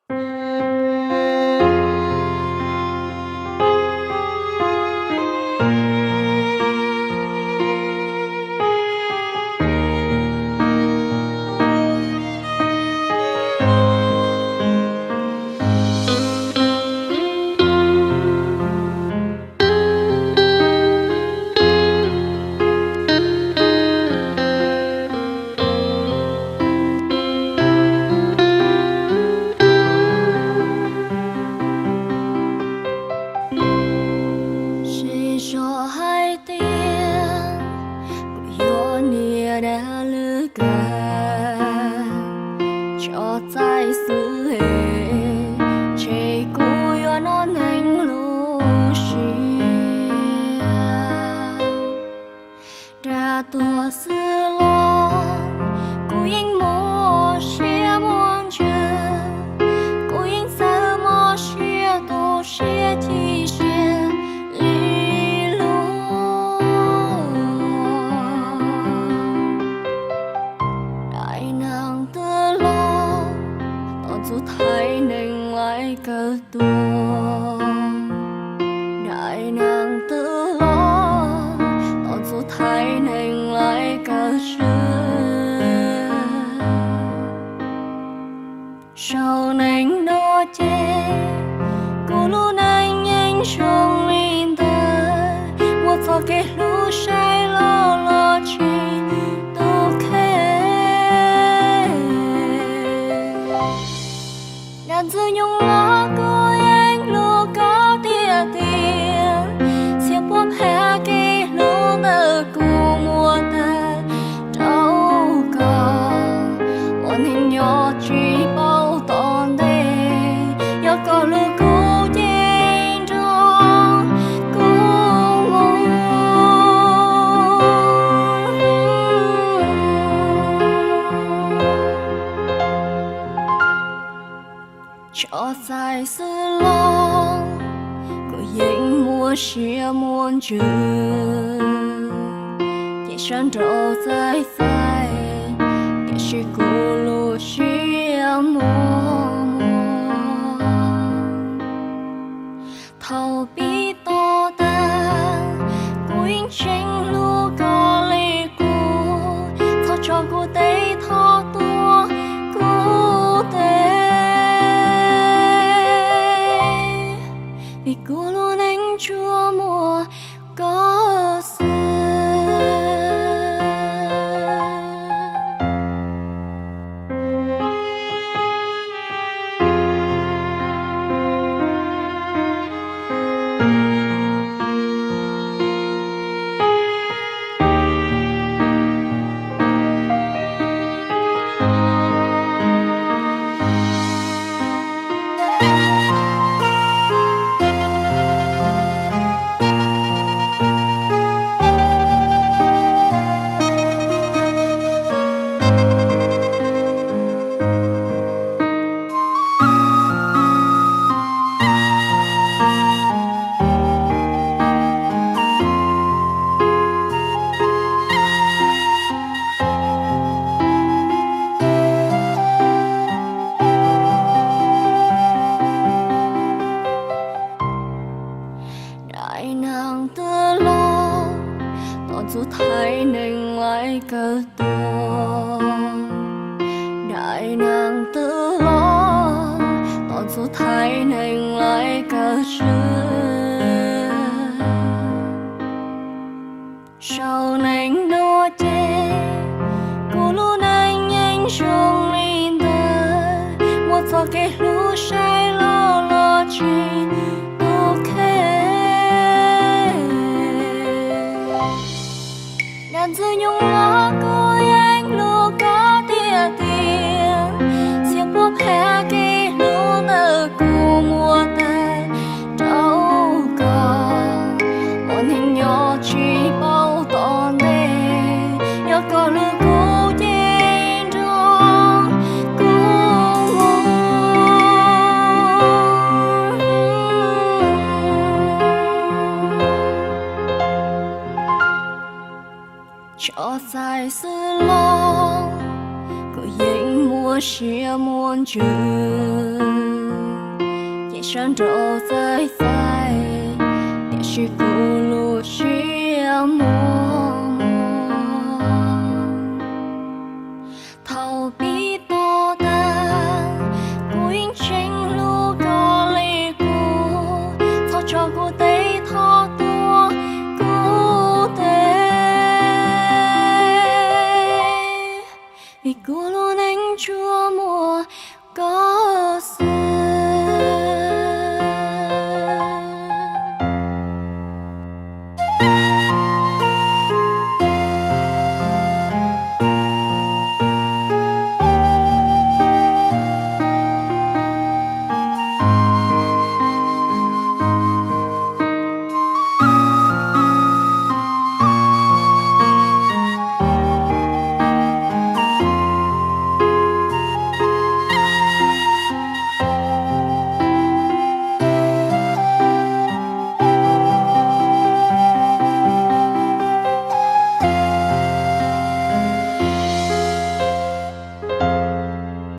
Seb zog hais tias kuv yog niam dab lwj kawg, tso txais xwb es, ntshe kuv yuav noj neeg lub siab. Rau tuag xwb los kuv yeej muaj siab muaj ntsws, kuv yeej txawj mob siab tu siab chim siab li lub daim neeg twb los, tom txug thaij neeg laij kawg tuag. Daim neeg twb los, tom txug thaij neeg laij kawg swb. Saum neeg no ces kuv lub neej yeej zoo li ntawd, muaj txoj kev hlub saib loj los tsis tu khe. Dab ntxwg nyoog los kuv yeej hlub koj tiag tiag, txhia puab pha kev hlub ntawm kuv muab tag rau koj. Ua neeg nyob tsis paub tom ntej, yog koj hlub kuv ces nrog kuv mus. Tso txais xwb los kuv yeej muaj siab muaj ntsws, ces sab nraud txaij txaij, tiam sis kuv lub siab muaj muag. Thaum pib to tag, kuv yeej tseem hlub koj li qub, txhob tso kuv teb, txhob tuav kuv teb, vim kuv lub neej tsuas muaj koj xwb. Daim neeg twb los, tom txug thaij neeg laij kawg tuag. Daim neeg twb los, tom txug thaij neeg laij kawg swb. Saum neeg no ces kuv lub neej yeej zoo li ntawd, muaj txoj kev hlub saib loj los tsis tu khe. Dab ntxwg nyoog los kuv yeej hlub koj tiag tiag, txhia puab pha kev hlub ntawm kuv muab tag rau koj. Ua neeg nyob tsis paub tom ntej, yog koj hlub kuv ces nrog kuv mus. Tso txais xwb los kuv yeej muaj siab muaj ntsws, Sab nraud txawj txawj, tiam sis kuv lub siab muag muag. Thaum pib to taub, kuv yeej tseem hlub koj li kuv. Thov tso kuv tej thov tuag kuv tej, vim kuv lub neej tsuas muaj koj xwb.